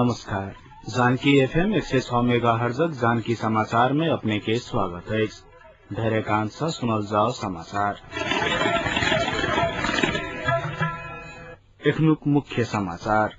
नमस्कार। जानकी एफएम 106 मेगाहर्जक जानकी समाचार में अपने के स्वागत है। धैर्यकांत से सुनल जाओ समाचार। एखनुक मुख्य समाचार।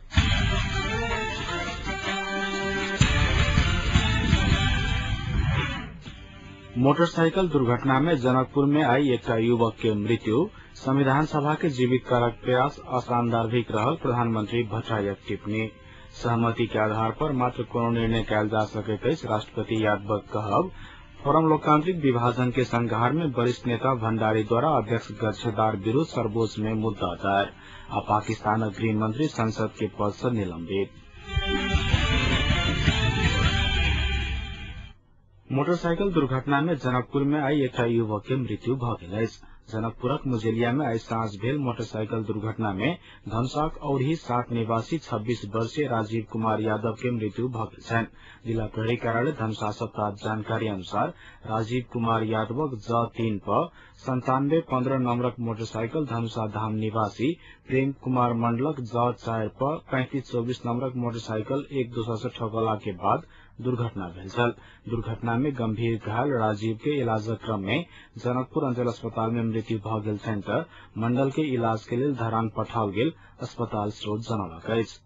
मोटरसाइकिल दुर्घटना में जनकपुर में आई एकटा युवक के मृत्यु। संविधान सभा के जीवित करक प्रयास असान्दर्भिक रहल प्रधानमंत्री भट्टराईक टिप्पणी। सहमति के आधार पर मात्र कोनो निर्णय कयल जा सकैत अछि, राष्ट्रपति यादवक कहब। फोरम लोकतांत्रिक विभाजन के संघार में वरिष्ठ नेता भण्डारी द्वारा अध्यक्ष गच्छेदार विरूद्ध सर्वोच्च में मुद्दा दायर। आ पाकिस्तानक गृह मंत्री संसद के पद से निलंबित। मोटरसाइकिल दुर्घटना में जनकपुर में आई एकटा युवक के मृत्यु भ गेल अछि। जनकपुरक मुजेलिया में आई साँझ भेल मोटरसाइकिल दुर्घटना में धनसाक औरही 7 निवासी 26 वर्षीय राजीव कुमार यादव के मृत्यु भ गेल छनि। जिला प्रहरी कार्यालय धनुषा सँ प्राप्त जानकारी अनुसार राजीव कुमार यादवक ज 3 प 9715 नम्बरक मोटरसाइकिल धनुषा धाम निवासी प्रेम कुमार मंडलक ज 4 प 3524 नम्बरक मोटरसाइकिल एक दोसर से ठोकला के बाद दुर्घटना भेल छल। दुर्घटना में गंभीर घायल राजीव के इलाजक क्रम में जनकपुर अंचल अस्पताल में मृत्यु भ गेल छनि त मंडल के इलाज के लेल धरान पठाओल गेल अस्पताल स्रोत जनौलक अछि।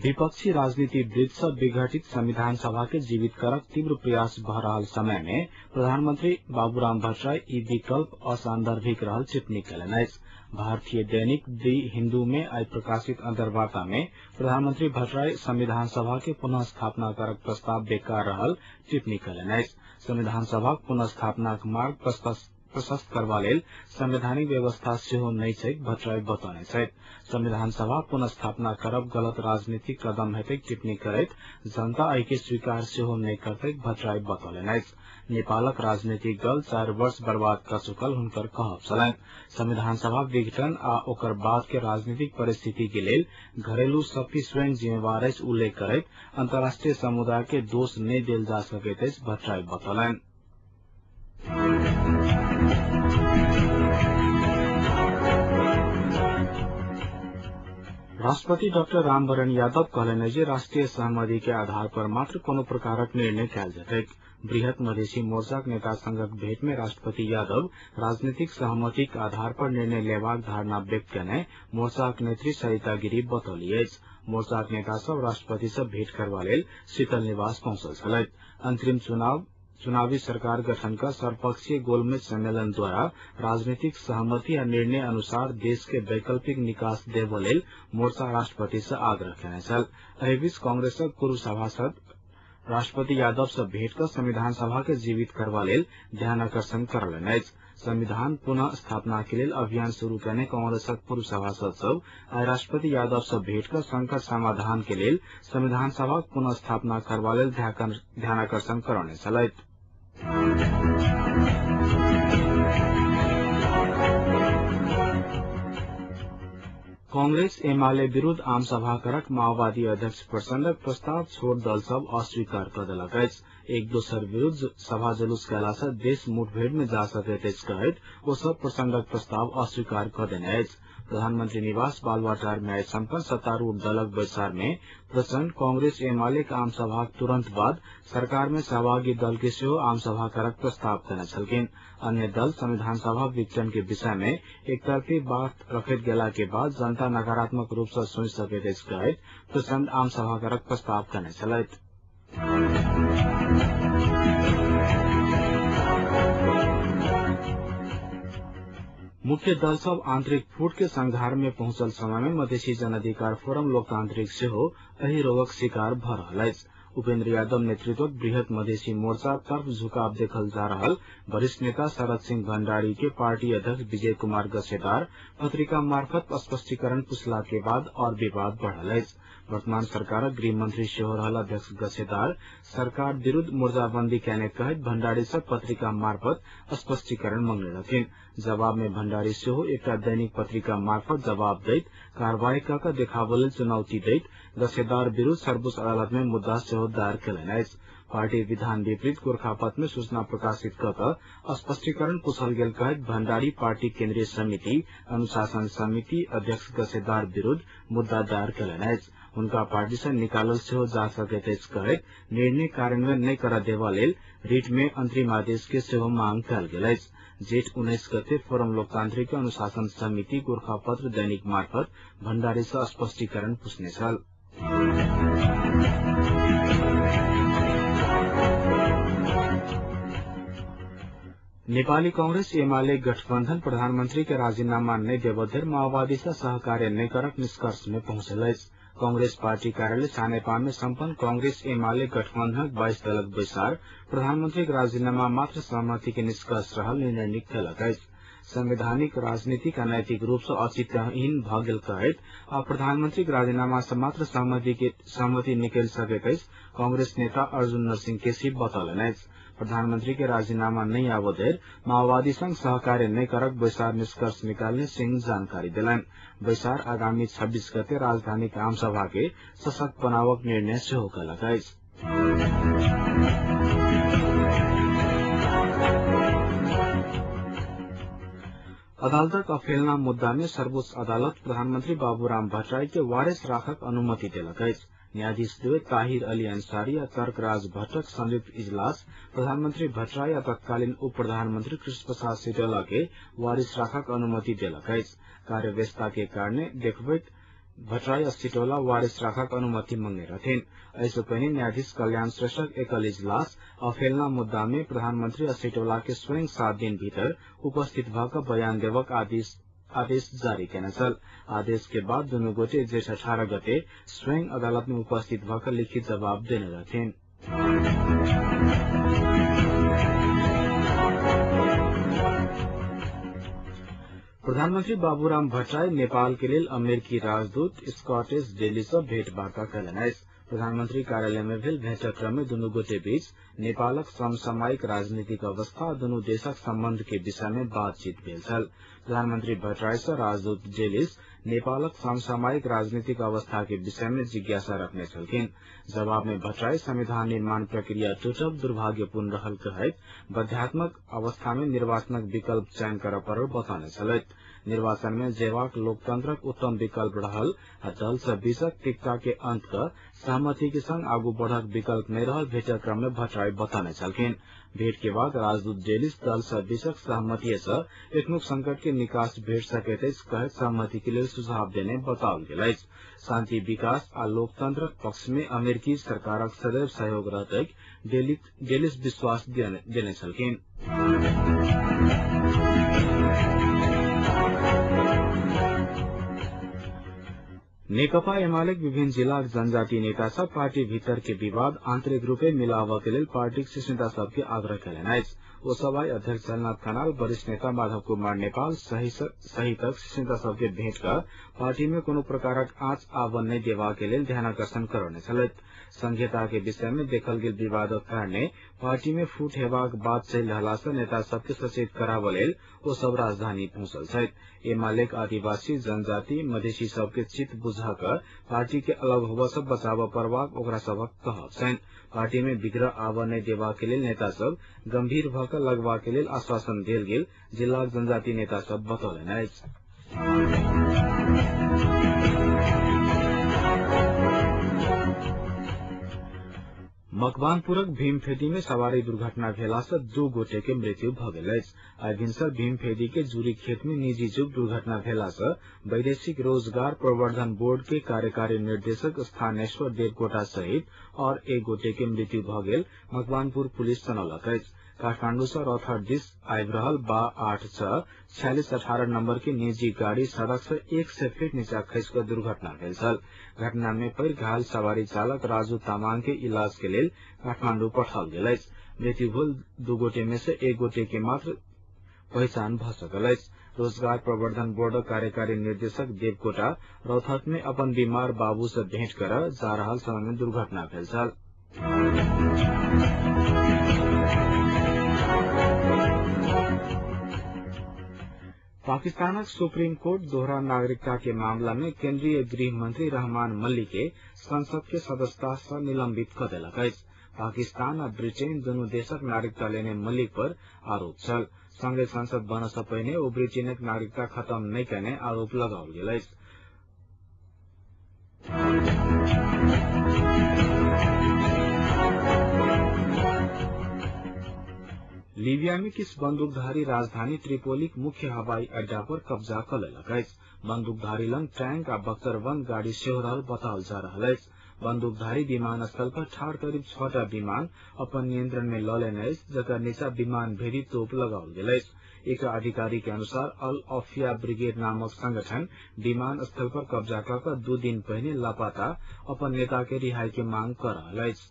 विपक्षी राजनीतिविद सँ विघटित संविधान सभा के जीवित करक तीव्र प्रयास भ रहल समय में प्रधानमंत्री बाबूराम भट्टराई ई विकल्प असान्दर्भिक रहल टिप्पणी कयलनि अछि। भारतीय दैनिक दी हिन्दू में आई प्रकाशित अंतर्वार्ता में प्रधानमंत्री भट्टराई संविधान सभा के पुनः स्थापना करक प्रस्ताव बेकार रहल टिप्पणी कयलनि अछि। संविधान सभाक पुनः स्थापनाक मार्ग प्रशस्त करबा लेल संवैधानिक व्यवस्था सेहो नहि छैक, भट्टराई बतौने छथि। संविधान सभा पुनः स्थापना करब गलत राजनीतिक कदम हेतैक टिप्पणी करैत जनता एहि के स्वीकार सेहो नहि करतैक भट्टराई बतौलनि अछि। नेपालक राजनीतिक दल 4 वर्ष बर्बाद क चुकल हुनकर कहब छलनि। संविधान सभा विघटन आ ओकर बाद के राजनीतिक परिस्थिति के लेल घरेलू शक्ति स्वयं जिम्मेवार अछि उल्लेख करैत अंतर्राष्ट्रीय समुदाय के दोष नहि देल जा सकैत अछि भट्टराई बतौलनि। राष्ट्रपति डाक्टर रामवरण यादव कहलनि जे राष्ट्रीय सहमति के आधार पर मात्र कोनो प्रकारक निर्णय कयल जेतैक। बृहत मधेसी मोर्चाक नेता संगक भेंट में राष्ट्रपति यादव राजनीतिक सहमतिक आधार पर निर्णय लेबाक धारणा व्यक्त कयने मोर्चाक नेत्री सरिता गिरी बतौली अछि। मोर्चाक नेता सब राष्ट्रपति सँ भेंट करबा लेल शीतल निवास पहुंचल छलथि। अंतरिम चुनावी सरकार गठन क सर्वपक्षीय गोलमेज सम्मेलन द्वारा राजनीतिक सहमति आ निर्णय अनुसार देश के वैकल्पिक निकास देबऽ लेल मोर्चा राष्ट्रपति सँ आग्रह केने छल। एहि बीच कांग्रेसक पूर्व सभासद राष्ट्रपति यादव सँ भेंट क संविधान सभा के जीवित करबा लेल ध्यानाकर्षण करलनि अछि। संविधान पुनः स्थापना के लेल अभियान शुरू केने कांग्रेसक पूर्व सभासद सब आइ राष्ट्रपति यादव सँ भेंट क संकट समाधान के लेल संविधान सभाक पुनः स्थापना करबा लेल ध्यानाकर्षण करौने छलथि। कांग्रेस एमाले विरूद्ध आमसभा करक माओवादी अध्यक्ष प्रचण्डक प्रस्ताव छोट दल सब अस्वीकार क देलक अछि। एक दोसर विरूद्ध सभा जुलूस कयला सँ देश मुठभेड़ में जा सकैत अछि कहैत ओ सब प्रचण्डक प्रस्ताव अस्वीकार क देने अछि। प्रधानमंत्री निवास बालुवाटार में आई सम्पन्न सत्तारूढ़ दलक बैसार में प्रचण्ड कांग्रेस एमाले आमसभाक तुरंत बाद सरकार में सहभागी दल के सेहो आमसभा करक प्रस्ताव देने छलखिन। अन्य दल संविधान सभा विघटन के विषय में एकतर्फी बात रखैत गेला के बाद जनता नकारात्मक रूप से सोचि सकैत अछि कहैत प्रचण्ड आमसभा करक प्रस्ताव देने छलथि। मुख्य दल सब आंतरिक फूट के संघार में पहुंचल समय में मधेसी जनअधिकार फोरम लोकतांत्रिक सेहो एहि रोगक शिकार भ रहल अछि। उपेन्द्र यादव नेतृत्वक बृहत मधेसी मोर्चा तर्फ झुकाव देखल जा रहल वरिष्ठ नेता शरद सिंह भण्डारी के पार्टी अध्यक्ष विजय कुमार गच्छेदार पत्रिका मार्फत स्पष्टीकरण पुछला के बाद और विवाद बढ़ल अछि। वर्तमान सरकारक गृह मंत्री सेहो रहल अध्यक्ष गच्छेदार सरकार विरूद्ध मोर्चाबंदी कयने कहैत भण्डारी सँ पत्रिका मार्फत स्पष्टीकरण मंगने रहथिन। जवाब में भण्डारी सेहो एकटा दैनिक पत्रिका मार्फत जवाब दैत कार्रवाई क के देखाबऽ लेल चुनौती दैत गच्छेदार विरूद्ध सर्वोच्च अदालत में मुद्दा सेहो दायर कयलनि अछि। पार्टी विधान विपरीत गोरखापत्र में सूचना प्रकाशित क स्पष्टीकरण पूछल गेल कहैत भण्डारी पार्टी केन्द्रीय समिति अनुशासन समिति अध्यक्ष गसेदार विरूद्ध मुद्दा दायर कयलनि अछि। हुनका पार्टी सँ निकालल सेहो जा सकैत अछि कहैत निर्णय कार्यान्वयन नहि करऽ देबा लेल रिट में अंतरिम आदेश के सेहो मांग कयल गेल अछि। जेठ 19 गते फोरम लोकतांत्रिक अनुशासन समिति गोरखापत्र दैनिक मार्फत भण्डारी सँ स्पष्टीकरण पूछने छल। नेपाली कांग्रेस एमाले गठबन्धन प्रधानमंत्री के राजीनामा नहि देबऽ धरि माओवादी सँ सहकार्य नहि करक निष्कर्ष में पहुंचल अछि। कांग्रेस पार्टी कार्यालय सानेपा में सम्पन्न कांग्रेस एमाले गठबन्धनक 22 दलक बैसार प्रधानमंत्रीक राजीनामा मात्र सहमति के निष्कर्ष रहल निर्णय कयलक अछि। संवैधानिक, राजनीतिक आ नैतिक रूप सँ औचित्यहीन भऽ गेल कहैत आ प्रधानमंत्रीक राजीनामा सँ मात्र सहमति निकलि सकैत अछि कांग्रेस नेता अर्जुन नरसिंह केसी बतौलनि अछि। प्रधानमंत्री के राजीनामा नहि आबऽ धरि माओवादी संग सहकार्य नहि करक बैसार निष्कर्ष निकालने सिंह जानकारी देलनि। बैसार आगामी 26 गते राजधानीक आमसभा के सशक्त बनावक निर्णय सेहो कयलक अछि। अदालतक अवहेलना मुद्दा में सर्वोच्च अदालत प्रधानमंत्री बाबूराम भट्टराई के वारिस राखक अनुमति देलक अछि। न्यायाधीश द्वय ताहिर अली अंसारी आ तर्कराज भट्टक संयुक्त इजलास प्रधानमंत्री भट्टराई आ तत्कालीन उप प्रधानमंत्री कृष्ण प्रसाद सिटौला के वारिस राखक अनुमति देलक अछि। कार्यव्यस्तता के कारणे देखबैत भट्टराई आ सिटौला वारिस राखक अनुमति मंगने रहथिन। एहिसँ पहिने न्यायाधीश कल्याण श्रेष्ठक एकल इजलास अवहेलना मुद्दा में प्रधानमंत्री आ सिटौला के स्वयं 7 दिन भीतर उपस्थित भऽ कऽ बयान देबक आदेश जारी केने छल। आदेश के बाद दुनू गोटे जेठ 18 गते स्वयं अदालत में उपस्थित भऽ कऽ लिखित जवाब देने रहथिन। प्रधानमंत्री बाबूराम भट्टराई नेपाल के लेल अमेरिकी राजदूत स्कॉटिश डेली सँ भेंटवार्ता कयलनि अछि। प्रधानमंत्री कार्यालय में भेल भेंटक क्रम में दुनू गोटे बीच नेपालक समसामयिक राजनीतिक अवस्था आ दुनू देशक सम्बन्ध के विषय में बातचीत भेल छल। प्रधानमंत्री भट्टराई सँ राजदूत जेलिस नेपालक समसामयिक राजनीतिक अवस्था के विषय में जिज्ञासा रखने छलखिन। जवाब में भट्टराई संविधान निर्माण प्रक्रिया टूटब दुर्भाग्यपूर्ण रहल कहैत बाध्यात्मक अवस्था में निर्वाचनक विकल्प चयन करऽ पड़ल बतौने छलथि। निर्वाचन में जेबाक लोकतंत्रक उत्तम विकल्प रहल आ दल सब बीचक तिक्ता के अंत कऽ सहमति के संग आगू बढ़क विकल्प नहि रहल भेटक क्रम में भट्टराई बतौने छलखिन। भेंट के बाद राजदूत डेलिस दल सब बीचक सहमति सँ एखनुक संकट के निकास भेट सकैत अछि कहैत सहमति के लेल सुझाव देने बताओल गेल अछि। शांति, विकास आ लोकतंत्रक पक्ष में अमेरिकी सरकारक सदैव सहयोग रहतैक डेलिस विश्वास देने छलखिन। नेकपा एमालेक विभिन्न जिलाक जनजाति नेता सब पार्टी भीतर के विवाद आंतरिक रूपे मिलावऽ के लेल पार्टीक शीर्ष नेता सबके आग्रह कयलनि अछि। ओ सब आइ अध्यक्ष झलनाथ खनाल, वरिष्ठ नेता माधव कुमार नेपाल सहितक शीर्ष नेता सबके भेंट कऽ पार्टी में कोनो प्रकारक आँच आबऽ नहि देबाक लेल ध्यानाकर्षण करौने छलथि। संघीयता के विषय में देखल गेल विवादक कारणे पार्टी में फूट हेबाक बात चलि रहला सँ नेता सबके सचेत कराबऽ लेल ओ सब राजधानी पहुंचल छथि। एमालेक आदिवासी, जनजाति, मधेसी सबके चित्त बुझा कऽ पार्टी के अलग होबऽ सँ बचाबऽ पड़बाक ओकरा सबक कहब छनि। पार्टी में विग्रह आबऽ नहि देबाक लेल नेता सब गंभीर भऽ कऽ लगबाक लेल आश्वासन देल गेल जिलाक जनजाति नेता सब बतौलनि अछि। मकवानपुरक भीमफेदी में सवारी दुर्घटना भेला सँ 2 गोटे के मृत्यु भऽ गेल अछि। आइ भिनसर भीमफेदी के जुरी खेत में निजी जुग दुर्घटना भेला सँ वैदेशिक रोजगार प्रवर्धन बोर्ड के कार्यकारी निर्देशक स्थानेश्वर देवकोटा सहित और 1 गोटे के मृत्यु भऽ गेल मकवानपुर पुलिस जनौलक अछि। काठमांडू सँ रौतहट दिस आबि रहल बा 8 6 46 18 नंबर के निजी गाड़ी सड़क से 100 फीट नीचा खसि कऽ दुर्घटना भेल छल। घटना में पड़ि घायल सवारी चालक राजू तामाङ के इलाज के लेल काठमांडू पठाओल गेल अछि। मृत्यु भेल 2 गोटे में से 1 गोटे के मात्र पहिचान भऽ सकल अछि। रोजगार प्रवर्धन बोर्डक कार्यकारी निर्देशक देवकोटा रौतहट में अपन बीमार बाबू से भेंट करऽ जा रहल समय में दुर्घटना भेल छल। पाकिस्तानक सुप्रीम कोर्ट दोहरा नागरिकता के मामला में केन्द्रीय गृह मंत्री रहमान मल्लिक के संसद के सदस्यता सँ निलंबित कऽ देलक अछि। पाकिस्तान आ ब्रिटेन दुनू देशक नागरिकता लेने मलिक पर आरोप छल। संगे सांसद बनऽ सँ पहिने ओ ब्रिटेनक नागरिकता खत्म नहि केने आरोप लगाओल गेल अछि। लीबिया में किछु बंदूकधारी राजधानी त्रिपोलीक मुख्य हवाई अड्डा पर कब्जा क लेलक अछि। बंदूकधारी लंग टैंक आ बख्तरबंद गाड़ी सेहो रहल बताओल जा रहल अछि। बंदूकधारी विमानस्थल पर ठाढ़ करीब 6टा विमान अपन नियंत्रण में ल लेने अछि, जकर नीचा विमान भेदी तोप लगाओल गेल अछि। एक अधिकारी के अनुसार अल अफिया ब्रिगेड नामक संगठन विमानस्थल पर कब्जा क क 2 दिन पहिने लापता अपन नेता के रिहाई के मांग क रहल अछि।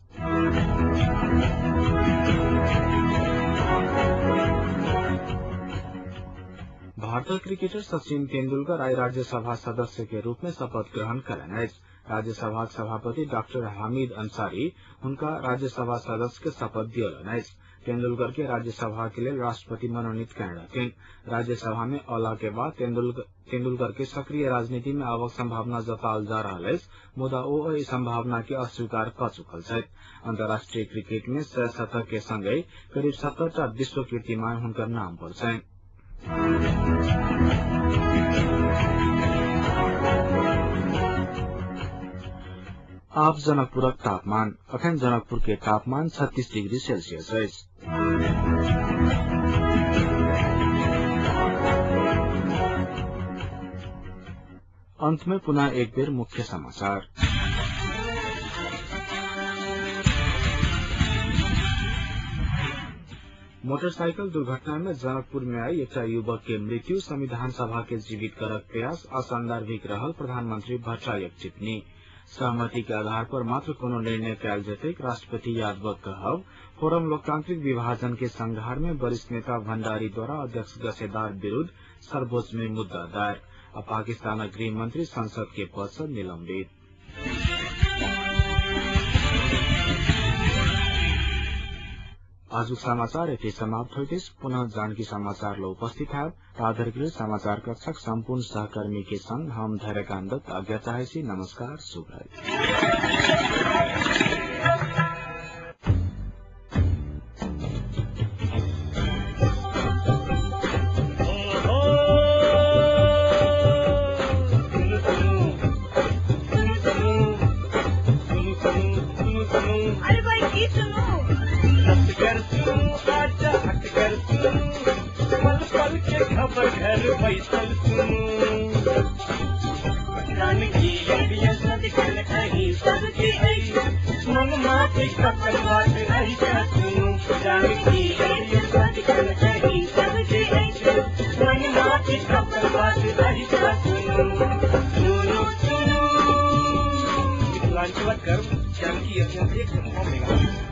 भारतक क्रिकेटर सचिन तेंदुलकर आइ राज्यसभा सदस्य के रूप में शपथ ग्रहण कयलनि अछि। राज्यसभाक सभापति डॉक्टर हामिद अंसारी हुनका राज्यसभा सदस्य के शपथ दियौलनि अछि। तेंदुलकर के राज्यसभा के लेल राष्ट्रपति मनोनीत कयने रहथिन। राज्यसभा में अला के बाद तेंदुलकर के सक्रिय राजनीति में आवक संभावना जताओल जा रहल अछि, मुदा ओ एहि संभावना के अस्वीकार क चुकल छथि। अंतर्राष्ट्रीय क्रिकेट में 100 शतक के संगहि करीब 70टा विश्व कीर्तिमान हुनकर नाम पर छनि। आप जनकपुरक तापमान। अखन जनकपुर के तापमान 36 डिग्री सेल्सियस अछि। अंत में पुनः एक बेर मुख्य समाचार। मोटरसाइकिल दुर्घटना में जनकपुर में आई एकटा युवक के मृत्यु। संविधान सभा के जीवित करक प्रयास असान्दर्भिक रहल प्रधानमंत्री भट्टराईक टिप्पणी। सहमति के आधार पर मात्र कोनो निर्णय कयल जेतैक राष्ट्रपति यादवक कहब। फोरम लोकतांत्रिक विभाजन के संघार में वरिष्ठ नेता भण्डारी द्वारा अध्यक्ष गसेदार विरूद्ध सर्वोच्च में मुद्दा दायर। आ पाकिस्तानक गृह मंत्री संसद के पद सँ निलंबित। आजुक समाचार यति समाप्त होइत अछि। पुनः जानकी समाचार ल उपस्थित हैब। ताधरिक समाचार कक्षक सम्पूर्ण सहकर्मी के संग हम धैर्यकान्त दत्त आज्ञा चाहै छी। नमस्कार, शुभ रात्रि। खबर घर बैसल सुनू जानकी रेडियो सदिखन अहीं सबके अछि मन माफी कतल बात रहि के सुनू जानकी रेडियो सदिखन अहीं सबके अछि मन माफी कतल बात रहि के सुनू सुनू सुनू। मिथिलांचलक गर्व जानकी एफएम 109 मेगाहर्ट्ज।